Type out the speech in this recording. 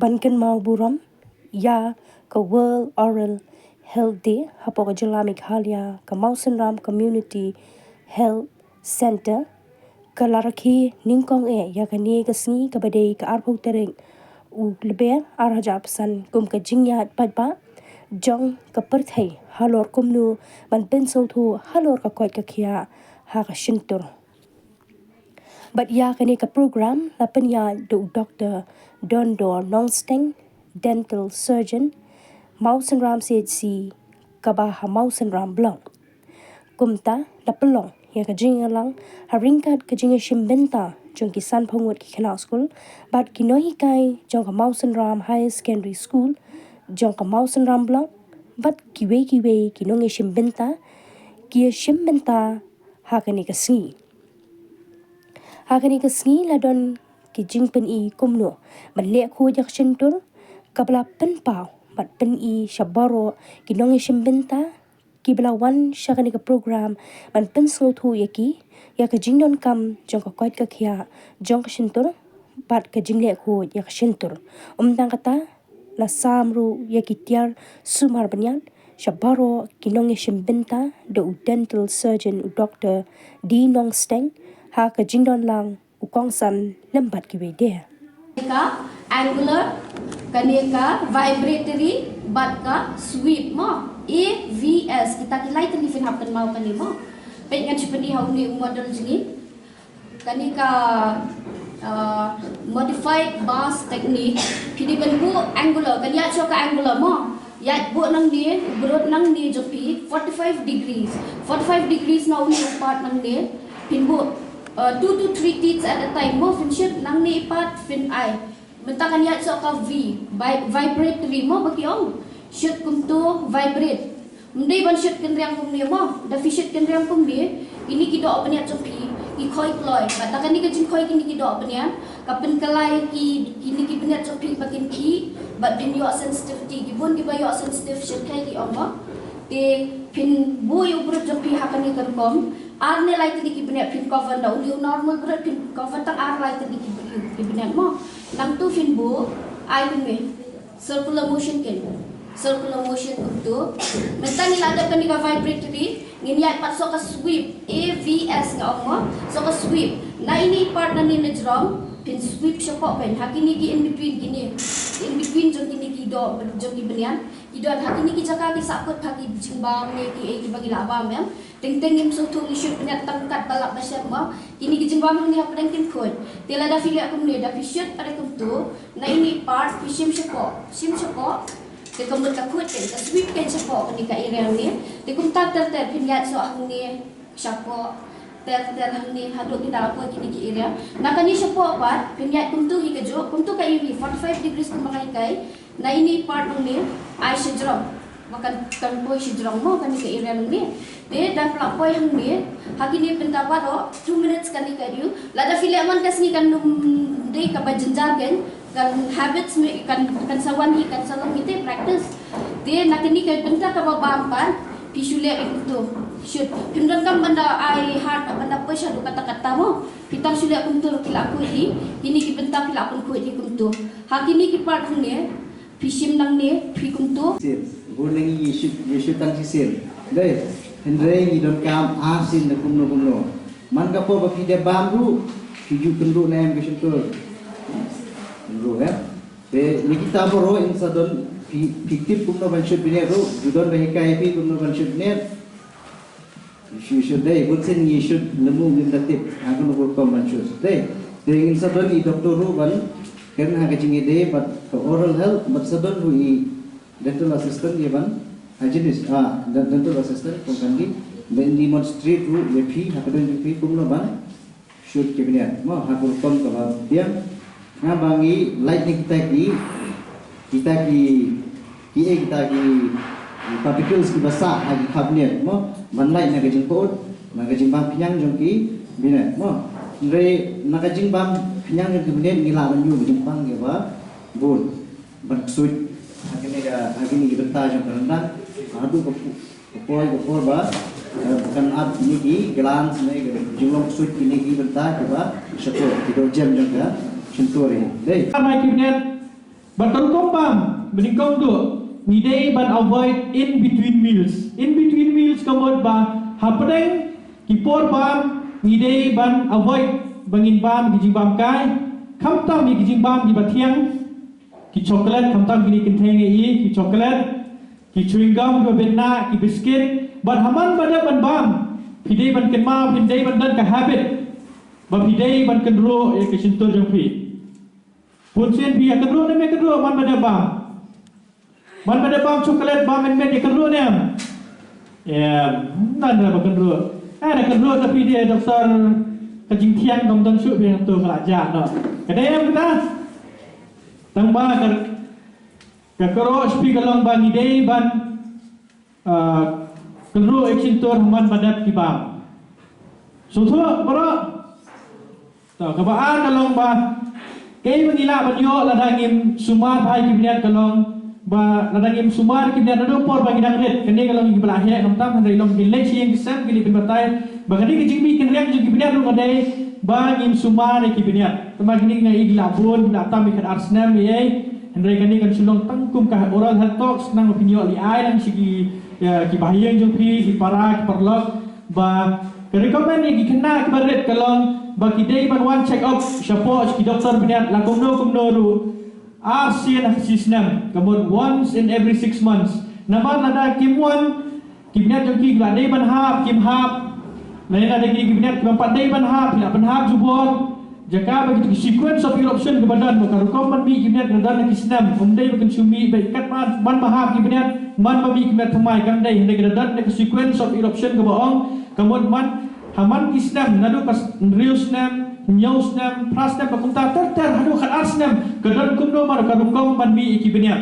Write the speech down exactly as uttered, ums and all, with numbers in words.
Ban kynmaw burom ïa ka World Oral Health Day hapoh ka jylla Meghalaya, ka Mawsynram Community Health Centre ka la rakhe nyngkong eh ïa kane ka sngi kaba dei ka arphew tarik u Lber ar hajar arphew san kum ka jingïaid paidbah jong ka pyrthei halor kumno ban pynsngewthuh halor ka koit ka khiah ha ka shyntur. Bad ïa kane ka program la pynïaid da u Doktor Dondor Nongsteng, Dental Surgeon, Mawsynram C H C, kaba ha Mawsynram Block. Kumta la pynlong ïa ka jingïalang ha ryngkat ka jingïashim bynta jong ki sanphew ngut ki khynnah skul bad ki nonghikai jong ka Mawsynram Higher Secondary School jong ka Mawsynram Block bad kiwei kiwei ki nongïashim bynta ki ïashim bynta ha kane ka sngi. Ha kane ka sngi la don ki jingpyni kumno ban leh khuid ïa ka shyntur, kaba la pynpaw bad pyni sha baroh ki nongïashim bynta kiba la wan sha kane ka program ban pynsngewthuh ïa ki ïa ka jingdonkam jong ka koit ka khiah jong ka shyntur bad ka jingleh khuid ïa ka shyntur. Ym tang kata, la sam ruh ïa ki tiar sumar bniat sha baroh ki nongïashim bynta da u Dental Surgeon u Doktor D Nongsteng ha ka jingdon lang u kongsan lem bad kiwei de. Ka angular, kane ka vibratory bad ka sweep mo. A V S, kita ki lai tylli phin hap kynmaw kane mo. Peit ngan shu pyni ha une u model jong ngi. Kane ka, uh, modified bars technique, phi dei ban buh angular, kan ïaid shuwa ka angular mo. Ïaid buh nangne, brut nangne jong phi, forty-five degrees. Forty-five degrees na une u part nangne, phin buh, uh, two to three teeth at a time mo, phin shut nangne i part, phin ai. Mynta kan ïaid shuwa ka V, vi-, vibratory mo ba ki ong. Shut kumto, vibrate. Ym dei ban shut kynriang kumne mo, da phi shut kynriang kumne, kine ki doh bniat jong phi ki khoi kloi. Bad da kane ka jingkhoi kine ki doh bniat, ka pynkylla ïa ki, kine ki bniat jong phi ba kin khih, bad kin ïoh sensitivity, ki bun kiba ïoh sensitive shyrkhei ki ong mo. Te phin buh ïa u brut jong phi ha kane ka rukom, ar ne lai tylli ki bniat phin cover, da une u normal brut phin cover tang ar lai tylli ki bniat mo. Nangtu phin buh, ai kumne. Circular motion kein. Circular motion kumto. Mynta ngi la dep kane ka vibratory, ngin ïaid pat shuwa ka sweep, A V S nga ong mo. Shuwa ka sweep. Na ine i part nangne na jrong, phin sweep shapoh kein. Ha kine ki in between kine. In between jong kine ki doh, jong ki bniat. Ki don ha kine ki jaka ki sahkut ha ki jingbam ne kiei kiba ngi la bam em. Teng teng ngim sngewthuh ngi shut bniat tang katba lap ba shet mo. Kine ki jingbam hangne hapdeng kin khuid. Te lada phi leh kumne da phi shut pat kumto. Na ine i part phi shim shapoh. Shim shapoh. Te ka mut ka khuid kein, ka sweep kein shapoh kane ka area hangne. Te kumta ter ter phin ïaid shuwa hangne shapoh. Ter ter hangne haduh ki da la poi kine ki area. Na kane shapoh pat phin ïaid kumto hi kajuh. Kumto ka iwi forty-five degrees kumba nga hikai. Na ine i part hangne, ai shajrong. Ba kan, kan poi shajrong mo kane ka area hangne. Te da phi la poi hangne, ha kine bynta baroh, two minutes kane ka dei. Lada phi leh man ka sngi kan ym dei kaba jynjar kein, kan habits me kan, kan sa wan hi, kan sa long hi te practice. Te na kane ka bynta kaba bam pat, phi shu leh kumto. Shut. Phim donkam ban da ai hard, ban da poi shaduh katta katta mo. Phi tang shu leh kumto ruh ki la khuid hi, kine ki bynta phi la pynkhuid hi kumto. Ha kine ki part hangne, phi shim nangne, phi kumto. Sien, bun ngi ïa shu, ïa shu tang shisien. Dei, hynrei ngi donkam arsien da kumno kumno. Man ka por ba phi dep bam ruh, phi ju kynduh ne em ka shyntur. Kynduh, eh. Te, ngi kita baroh in sa don, phi, phi tip kumno ban shut bniat ruh, ju don ba hikai phi kumno ban shut bniat. Shu, shu dei, bun sien ngi shu lemu ngim da tip, ha kano ka rukom ban shu. Dei, dei ngin sa don i doktor ruh ban, kren ha ka jingïadei bad ka oral health, bad sa don ruh i dental assistant ïa ban, hygienist, ah, den-, dental assistant, kum kan di, ban demonstrate ruh ïa phi, ha ka don jong phi, kumno ban, shut ki bniat, mo, ha ka rukom kaba biang, nga ba ngi, lait na kita ki, kita ki, ki eh kita ki, ki particles kiba sah ha ki khap bniat, mo, ban lait na ka jingpyut, na ka jingbam khñiang jong ki bniat, mo. Hynrei na ka jingbam khñiang jong ki bniat ngi lah ban ïoh ka jingpang kiba bun. Ban ksuid ha kine ka, ha kine ki bynta jong ka ryndang, haduh ka pu-, ka poi ka por ba, eh, kan ap kine ki glands ne ka jinglong ksuid kine ki bynta kiba shapoh, ki dohjem jong ka shyntur hi. Dei. Ka mai ki bniat, Bad ka rukom bam ba nyngkong duh, ngi dei ban avoid in between meals. In between meals ka mut ba hapdeng ki por bam ngi dei ban avoid ba ngin bam ki jingbam kai, khamtam ki jingbam kiba thiang, ki chocolate, khamtam kine ki kynthei ngi i, ki chocolate, ki chewing gum kiba bit na, ki biscuit. Bad ha man ba dep ban bam, phi dei ban kynmaw, phi dei ban don ka habit ba phi dei ban kynruh ïa ka shyntur jong phi. Bun sien phi ïa kynruh ne ym ïa kynruh man ba dep bam? Man ba dep bam chocolate, bam mynmiet, ïa kynruh ne em? Em, nang da ba kynruh. Eh, da kynruh da phi dei doktor ka jingthiang kam don shuh phi hangto ka la jah noh. Ka dei em kata? Tang ba ka, ka kynruh sha phi ka long ba ngi dei ban ah, kynruh ïa ka shyntur ha man ba dep ki bam. Sngewthuh baroh? To, kaba ar ka long ba kaei ba ngi lah ban ïoh lada ngim sumar bha ïa ki bniat ka long ba lada ngim sumar ïa ki bniat naduh por ba ngi dang rit. Kane ka long ïa kiba la heh khamtam, hynrei long ki leit sha ïing ki sem, ki leit pynbatai ba kane ka jingmih kynriang jong ki bniat ruh ka dei ba ngim sumar ïa ki bniat. Tangba kine nga i ki la bun, ki la tam ïa ka ar snem ïa ei. Hynrei kane kan shu long tang kum ka oral health talks, khnang ba phin ïoh leh ai lang sha ki, ïa, ki bahaïing jong phi, ki para, ki paralok. Ba ka recommend ïa ki khynnah kiba rit ka long ba ki dei ban wan check up shapoh sha ki doktor bniat la kumno kumno ruh ar sien ha ka shi snem, ka mut once in every six months. Namar lada kim wan, ki bniat jong ki ki la dei ban hap kim hap. Lane lada ki, ki bniat ki bym pat dei ban hap, ki la ban hap jubor. Jaka ba ki, ki sequence of eruption kaba don, ba ka rukom ban mih ki bniat ka don ha ki snem. Ym dei ba kin shu mih ba katba man ba hap ki bniat, man ba mih ki bniat thymmai, kam dei. Hynrei ka don ka sequence of eruption kaba ong, ka mut man, ha man ki snem, naduh ka hynriew snem, hynñiew snem, phra snem, ba kumta ter ter haduh ka ar snem, ka don kumno mar ka rukom ban mih ïa ki bniat.